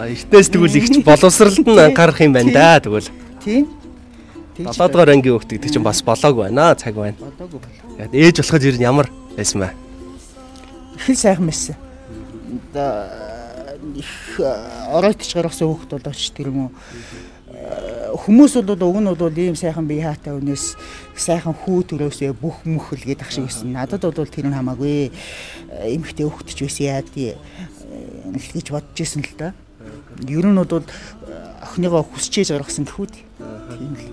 Эртнээс тэгвэл их боловсролд нь анхаарах юм байна да тэгвэл. Тийм. 7 дугаар ангийн хүүхд гэдэг чинь бас болоог байна, цаг байна. Болоогүй болоо. Ээж болоход ер нь ямар байсан бэ? Их л сайхан байсан. Одоо их оройтч гаргасан хүүхд болооч тэр юм уу. Хүмүүс бол уг нь бол ийм сайхан бие хаатай хүнээс сайхан хүү төрөөсөө бүх мөх л гэдэг ах шиг байсан. Надад бол тэр нь хамаагүй. Эмэгтэй хүүхд ч байсан яа дий гэж бодож исэн л да. Ер нь бол охиныгоо хүсчээж гаргасан гэхүүд. Тийм л.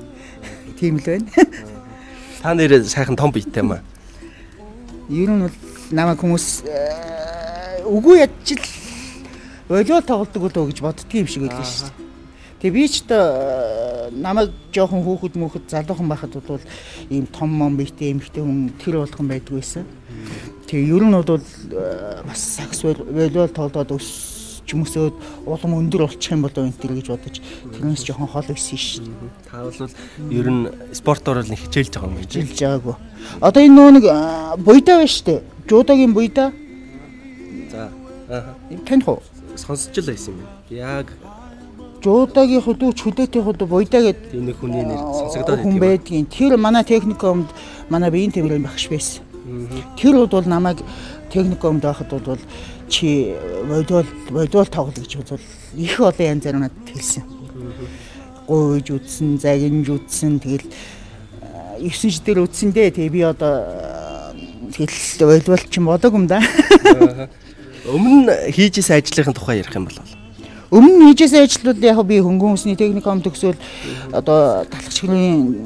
Тийм л байна. Та нэр сайхан том биетэй юм аа. Ер нь бол намайг хүмүүс үгүй ядчил волейбол тоглодог болоо гэж боддгийн юм шиг байлаа шүү дээ. Тэгээ би ч одоо намайг жоохон хүүхэд мөхөд залуухан байхад бол ийм том мом биетэй эмэгтэй хүн тэр болгон байдаг байсан. Тэгээ ер нь бол бас сакс волейбол тоглоод өсч мөсөөд улам өндөр болчих юм болоо энэ төр гэж бодож тэрнээс жоохон хол өссөн шүү дээ. Та бол ер нь спортоор л хичээлж байгаа юм гэж. Хичээлж байгаагүй. Одоо энэ нөө нэг буйдаа байна шүү дээ. Жуудагийн буйдаа. За. Аа. Таних уу? Сонсч л байсан юм байна. Яг Жуудагийн хөдөө чөлөөтэй хөдөө буйдаа гэдэг энэ хүний нэр сонсогдоод хүн байдгийн. Тэр манай техникумд манай биеийн тэмрийн багш байсан. Тэр бол намайг техникумд байхад бол чи волейбол тогло гэж бол их олон янзаар надад хэлсэн. Гуйж үтсэн, загинж үтсэн, тэгэл 9 жил дээр үтсэн дээ. Тэгээ би одоо тэгэл волейбол ч юм болоогүй юм да. Өмнө хийжсэн ажлын тухай ярих юм бол өмнө хийжсэн ажил бол яг би хөнгөн хүнсний техникум төгсөөл одоо талах чихрийн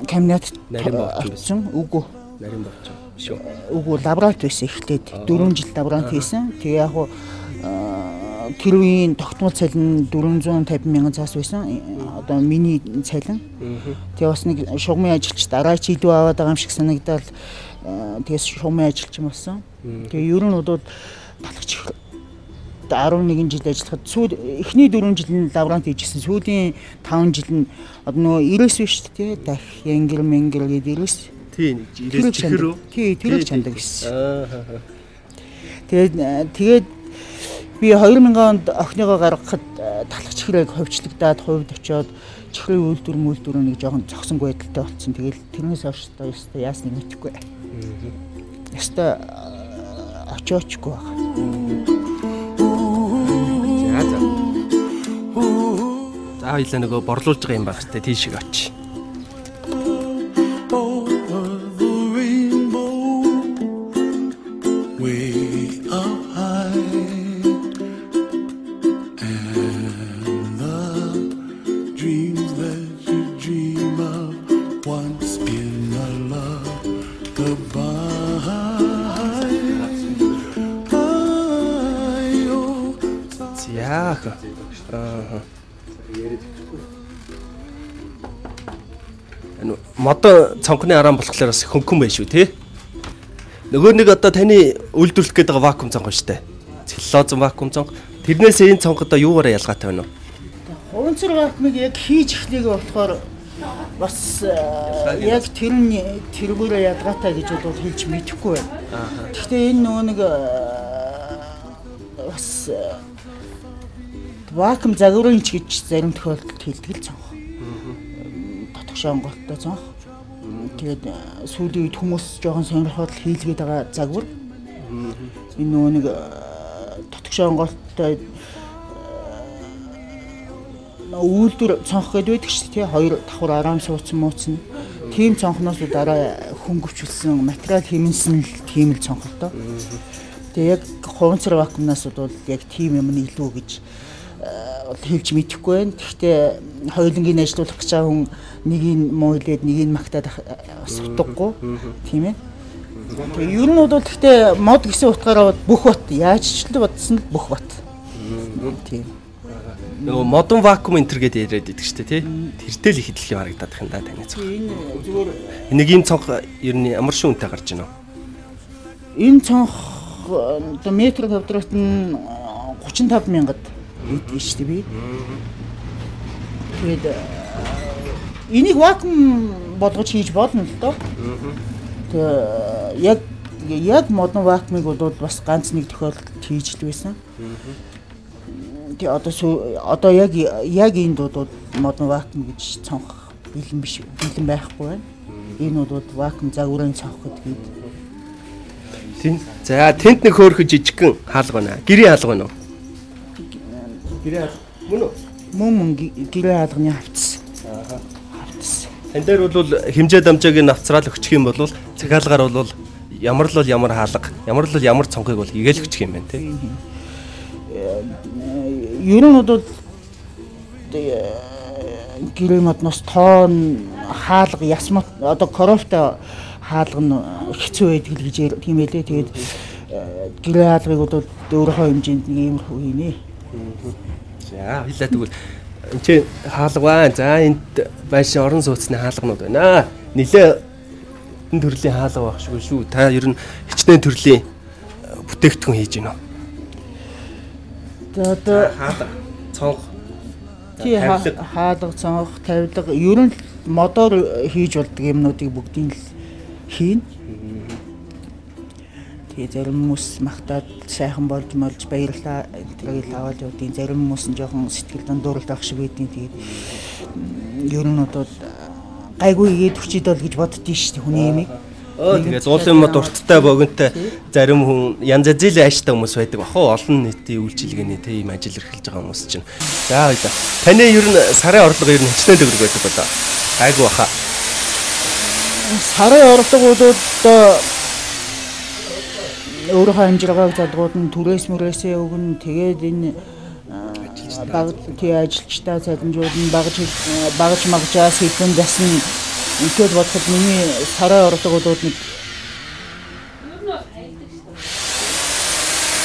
кабинет нарийн үгүй нарийн бовч шүү. Үгүй лаборант байсан эхлээд 4 жил лаборант хийсэн. Тэгээ яг тэр үеийн тогтмол цалин 450 мянган цаас байсан. Одоо миний цалин. Тэгээ бас нэг шугамын ажилч дараа чи илүү аваад байгаа юм шиг санагдал тэгээс шугамын ажилч юм болсон. Тэгээ ер нь бол талах чихэр 11 жил ажиллахад сүүл эхний 4 жил нь лаборант хийжсэн. Сүүлийн 5 жил нь одоо нөгөө 99 биш үү те дах янгэр мэнгэр гэдэг 99. Тий, 99 чихэр үү? Тий, тэрийг чандаг гэсэн. Тэгээд би 2000 онд охиныгоо гаргахад талах чихрийг ховчлогдоод хувьд очиод чихрийн үйлдвэр нэг жоохон зогсонгүй байдалтай болсон. Тэгэл тэрнээс хойш одоо ёстой яасныг мэдэхгүй. Ёстой очиочгүй байгаа. За хоёлаа нөгөө борлуулж байгаа юм байна шүү дээ. Тийш шиг очие. Модон цонхны араан болохоор бас хөнгөн байх шүү тий. Нөгөө нэг одоо таны үйлдвэрлэх гээд байгаа вакуум цонх шүү дээ. Целлюлозын вакуум цонх. Тэрнээс энэ цонх одоо юугаараа ялгаатай байна вэ? Хуванцар вакуумыг яг хийж эхлэегээ болохоор бас яг тэр нь тэргүүрээ ялгаатай гэж бол хэлж мэдэхгүй байна. Гэхдээ энэ нөгөө нэг бас вакуум загварын ч гэж зарим тохиолдолд хэлдэг л цонх. Дотгошоо онголттой цонх. Тэгээд сүүлийн үед хүмүүс жоохон сонирхоод хийлгээд байгаа загвар. Энэ нөгөө нэг дотгошоо онголттой үйлдвэр цонх гэдэг байдаг шүү дээ. Хоёр давхар араам сууцсан мууцсан. Тийм цонхноос дараа хөнгөвчлсөн материал хэмнэсэн л тийм л цонх л доо. Тэгээ яг хуванцар вакуумнаас бол яг тийм юм нь илүү гэж бол хэлж мэдэхгүй байна. Гэхдээ хоёулангийг ажилуулах гэж байгаа хүн нэгийг муу хэлээд нэгийг магтаад бас утгагүй тийм ээ. Тэгээ ер нь бол гэхдээ мод гэсэн утгаараа бүх бат яаж ч л бодсон л бүх бат. Тийм. Нөгөө модон вакуум энтер гэдээ яриад идэг шүү дээ тий. Тэртэй л их идэл юм харагдаад их юм да таны цонх. Энэ зүгээр нэг ийм цонх ер нь ямар шин үнэтэй гарч байна вэ? Энэ цонх одоо метр квадрат нь 35 мянгад ийдэж шүү дээ би. Тэгээд энийг вакуум болгож хийж болно л доо. Тэгээ яг модон вакуумыг бол бас ганц нэг тохиолдолд хийж л байсан. Тий одоо яг энд бол модон вакуум гэж цонх бэлэн биш, бэлэн байхгүй байна. Энэ бол вакуум загварын цонх гэдгийг. За тэнд нэг хөөрхөн жижигхэн хаалга байна. Гэрийн хаалга байна уу? Гэрийн хаалга мөн үү? Мөн гэрийн хаалганы хавцас. Хавцас. Тань дээр бол хэмжээ дамжааг нь авцраал өгчих юм бол захиалгаар бол ямар л бол ямар хаалга, ямар л бол ямар цонхыг бол игээл өгчих юм байна тий. Ер нь бол гэрээ модноос тоон хаалга ясмат одоо коровта хаалга нь хэцүү байдаг л гэж тийм байлээ. Тэгээд гэрээ хаалгыг бол өөрийнхөө хэмжээнд нэг иймэрхүү хийнэ. За хоёлаа тэгвэл энэ чинь хаалга байна. За энд байшин орон сууцны хаалганууд байна. Нилээ энэ төрлийн хаалга байх шиг шүү. Та ер нь хичнээн төрлийн бүтээгдэхүүн хийж гинөө. За одоо хаалга, цонх, тий хаалга, цонх, тавилга ер нь модоор хийж болдог юмнуудыг бүгдийг л хийнэ. Тэгээ зарим хүмүүс махтаад сайхан болж молж баярлаа энтергийг аваад явдیں۔ Зарим хүмүүс нь жоохон сэтгэл дундуурлт авах шиг байдیں۔ Тэгээд ер нь бол гайгүй игээд хүчээд бол гэж боддгийг шүү дээ хүний ямиг. Тэгээ зуулын мод урттай богинтой зарим хүн янз янзын ааштай хүмүүс байдаг бах уу, олон нийтийн үйлчилгээний тийм ажил эрхэлж байгаа хүмүүс чинь. За хоёлаа. Таны ер нь сарын орлого ер нь хичнээн төгрөг байдаг болоо. Гайгүй баха. Сарын орлого бол одоо өөрийнхөө амжиргааг залгууд нь түрээс мөрөөсөө өгнө. Тэгээд энэ баг тий ажилчдаа цалинжуулна, багж магжаа сэдвэн дасна. Ингээд бодоход миний сарын орлого бол нэг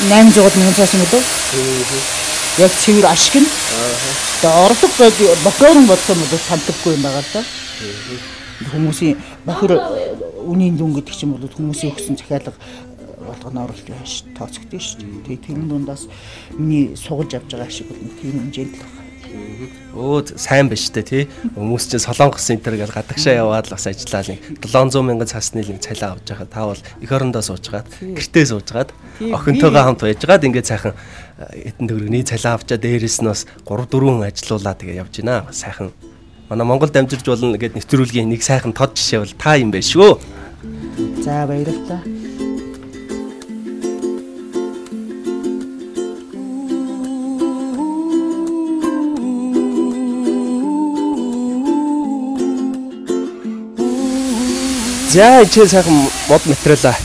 800 мянган цаас юм уу? Яг цэвэр ашиг нь. Тэгээ орлого байж бохор нь бодох юм бол тамтаггүй юм байгаа л да. Хүмүүсийн бохор үнийн дүн гэдэг чинь бол хүмүүсийн өгсөн захиалга болгоно оруулж байж тооцогдсон шүү дээ. Тэгээ тэрэн дундаас миний сугалж авч байгаа ашиг бол тийм хэмжээнд л байна. Өө сайн байна шүү дээ тий. Хүмүүс чинь Солонгос энэ гэл гадагшаа яваад л бас ажиллаа нэг 700 мянган цаасны нэг цалин авч байгаа. Та бол эх орондоо суужгаад, гэртээ сууж,гаад охинтойгоо хамт байжгаад ингээд сайхан хэдэн төгрөгний цалин авчаа дээрээс нь бас 3 4 хүн ажиллуулаа тэгээ явж байна. Сайхан. Манай Монголд амьдарч болно гэд нэвтрүүлгийн нэг сайхан тод жишээ бол та юм байна шүү. За баярлалаа. За энэ сайхан мод материалаа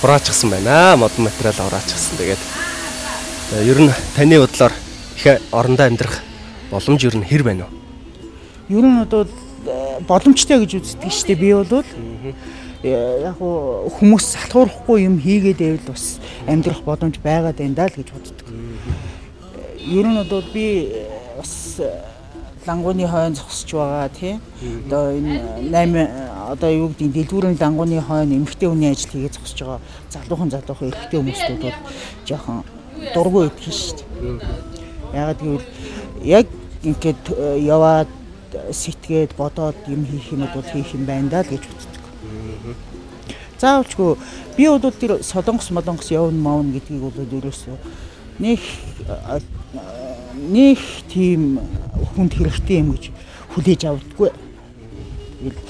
хураачсан байна. Мод материалаа хураачсан. Тэгээд ер нь таны бодлоор их орондоо амьдрах боломж ер нь хэр байна вэ? Ер нь бол боломжтой гэж үздэг шүү дээ. Би бол яг хүмүүс салхуурахгүй юм хийгээд байвал бас амьдрах боломж байгаад байна даа л гэж боддог. Ер нь бол би бас лангууны хойно зогсож байгаа тий. Одоо энэ 8 одоо юу гэдэг дэлгүүрийн лангууны хойно эмэгтэй хүний ажил хийгээд зогсож байгаа залуухан эрэгтэй хүмүүстүүд бол жоохон дургүй байдаг шүү дээ. Яагаад гэвэл яг ингээд яваад сэтгээд бодоод юм хийх юм бол хийх юм байна даа л гэж боддог. Заавалчгүй би бол тэр Солонгос молонгос явна маавна гэдгийг бол ерөөсөө нэг тийм хүнд хэрэгтэй юм гэж хүлээж авдаггүй. Тэгэл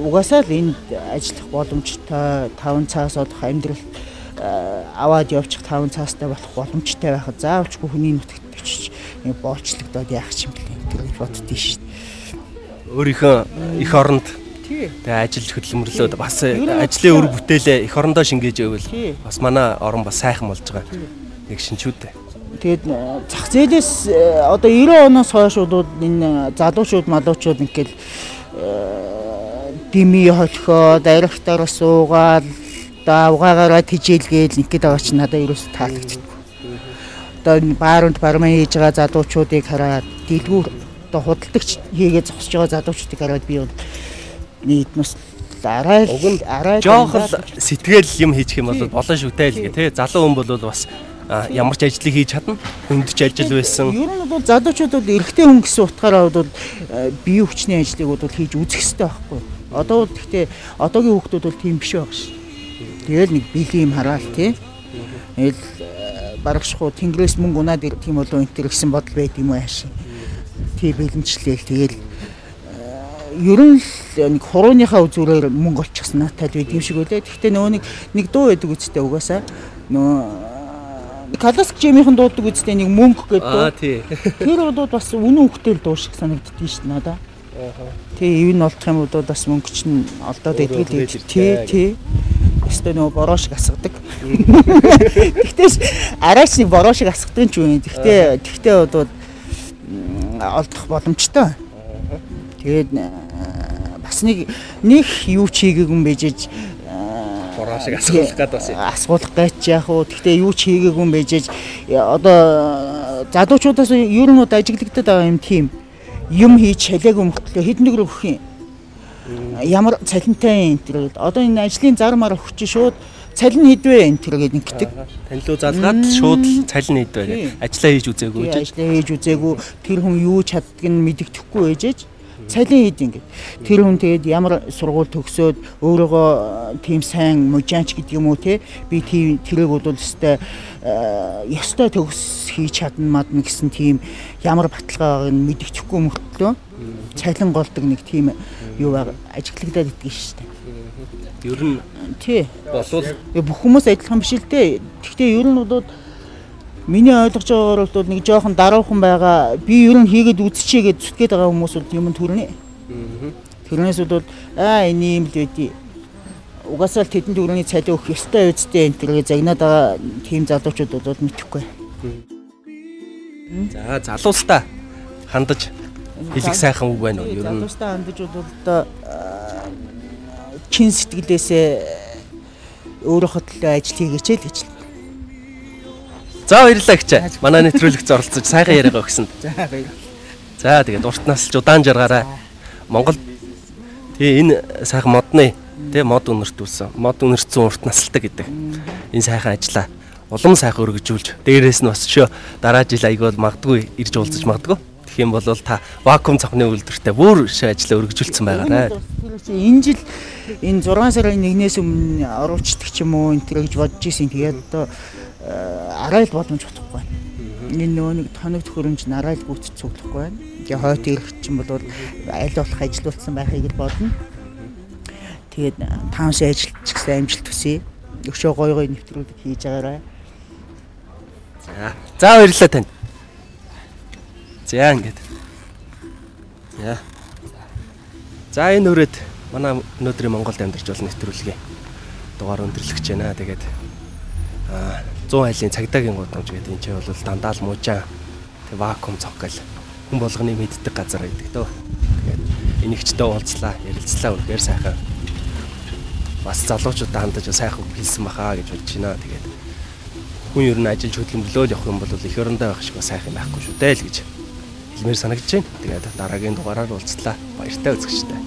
угаасаа л энд ажиллах боломжтой, 5 цаас олох амьдрал аваад явчих 5 цаастай болох боломжтой байхад заавалчгүй хүний нутагт очиж нэг боолчлогдоод яах юм бэлээ гэж боддөө шүү дээ. Өөрийнхөө эх оронд тэгээ ажил хөдөлмөрлөөд бас ажлын үр бүтээлээ эх орондоо шингээж өгвөл бас манай орон бас сайхан болж байгаа нэг шинчүүдээ. Тэгээд зах зээлээс одоо 90 оноос хойш бол энэ залуучууд малуучууд ингээл дими холхоо, дарагтаараа суугаал, давгаагаараа тижээлгээл ингээд байгаа чинь надад ерөөсөө таалагддаггүй. Одоо энэ бааранд барман хийж байгаа залуучуудыг хараад дэлгүүр одоо худалдагч хийгээд зогсож байгаа залуучуудыг хараад би бол нийтнээс арай арай жоохон сэтгэл юм хийчих юм бол болно шүү дээ л гэ тий. Залуу хүн бол бас ямар ч ажлыг хийж чадна. Хүнд ч ажил байсан. Ер нь бол залуучууд бол эрэгтэй хүн гэсэн утгаараа бол бие хүчний ажлыг бол хийж үзэх ёстой байхгүй. Одоо бол гэхдээ одоогийн хүүхдүүд бол тийм биш байгаа ш. Тэгэл нэг бэлэн юм хараал тий. Тэгэл Барагших уу тэнгэрээс мөнгө унаад ирэх юм болов энэ төр гэсэн бодол байд юм уу яаши. Тий бэлэнчлээл тэгэл ер нь л нэг хурууныхаа үзүүрээр мөнгө олчихсан наатай л байд юм шиг үлээ. Гэхдээ нөгөө нэг дуу байдаг үстэй угаасаа нөгөө Каласк жимийнхэн дуудаг үстэй нэг мөнгө гэдэг дуу. Аа тий. Тэр бол бас үнэн хөхтэй л дуу шиг санагддгийг шүү дээ надаа. Тий, ивэн олдох юм бол бас мөнгө чинь олдоод идэл л тий, тий. Өстө нөгөө бороо шиг асгадаг. Тэгтээс арайч нэг бороо шиг асгадаг ч юм. Тэгтээ бол олдох боломжтой. Тэгээд бас нэг юу ч хийгээгүй юм байжээж бороо шиг асгуулах гээд бас асгуулах гэж яах вэ? Тэгтээ юу ч хийгээгүй юм байжээж одоо залуучуудаас ер нь ажиглагдаад байгаа юм тийм юм хийж шалаагүй мөртлөө хэдэн төгрөг өгөх юм. Ямар цалинтай энэ төр гээд одоо энэ ажлын зар мар өгч шууд цалин хэдвэ энэ төр гээд ингэдэг. Танилуу залгаад шууд цалин хэдвэ гээд ажиллаа хийж үзээгүй. Ажиллаа хийж үзээгүй тэр хүн юу чаддаг нь мэддэхгүй байжээж цалин хэд ингээд. Тэр хүн тэгээд ямар сургууль төгсөөд өөрөөгөө тийм сайн мужаанч гэдэг юм уу те би тийм тэрэг бол өстой ёстой төгс хийж чадна мадна гэсэн тийм ямар баталгаа байгааг нь мэддэхгүй мөртлөө цалин голдог нэг тийм юу баг ажиглагдаад иддэг шүү дээ. Ер нь тий болвол бүх хүмүүс адилхан биш л дээ. Гэхдээ ер нь бол миний ойлгож байгаагаар бол нэг жоохон даруухан байгаа. Би ер нь хийгээд үзчихье гэж зүтгээд байгаа хүмүүс бол юм төрнө. Тэрнээс бол энэ юм л байдий. Угаасаа л тэдэн төгрөгийн цалин өгөх ёстой үсттэй энэ төргээ загнаад байгаа тийм залуучууд бол мэдэхгүй. За залуустаа хандаж хэлэх сайхан үг байна уу? Ер нь залуустаа хандаж бол одоо чин сэтгэлээсээ өөрийнхөө төлөө ажил хийгээч л гэж. За баярлалаа гэж. Манай нэвтрүүлэгт оролцож сайхан яриагаа өгсөнд. За баярлалаа. За тэгээд урт насалж удаан жаргаарай. Монгол тий энэ сайхан модны тий мод үнэртүүлсэн. Мод үнэртсэн урт насалдаг гэдэг. Энэ сайхан ажлаа улам сайхан өргөжүүлж дээрээс нь бас шөө дараа жил айгүй бол магадгүй ирж уулзаж магадгүй. Тэгэх юм бол та вакуум цонхны үйлдвэртээ бүр шөө ажлаа өргөжүүлсэн байгаарай. Энэ жил энэ 6 сарын 1-ээс өмнө оруулцдаг ч юм уу энэ төр гэж бодож исэн. Тэгээд одоо арай л боломж болохгүй байна. Энэ нөгөө нэг тоног төхөөрөмж нарай л гүйцэд цуглахгүй байна. Тэгээ хойт ирэх чинь бол аль болох ажилуулсан байхыг л бодно. Тэгээд таамсын ажилч гэсэн амжилт хүсье. Өшөө гой гой нэвтрүүлэг хийж байгаарай. За. За баярлалаа танд. За ингээд. За. За энэ үрээд манай өнөөдрийн Монголд амьдарч болно нэвтрүүлгийн дугаар өндөрлөж байна. Тэгээд 100 айлын цагдаагийн гудамж гэдэг энэ ч бол дандаа л мужаан тэг вакуум цонх гэл хүн болгоны мэддэг газар байдаг дөө. Тэгээд энэгчтэй уулзлаа, ярилцлаа үнэхээр сайхан. Бас залуучуудаа хандаж сайхан үг хэлсэн баха гэж бодож байна. Тэгээд хүн ер нь ажиллаж хөдөлмөрлөөл явах юм бол эх орондоо байх шиг сайхан байхгүй шүү дээ л гэж хэлмээр санагдаж байна. Тэгээд дараагийн дугаараар уулзлаа. Баяртай үзэгчтэй.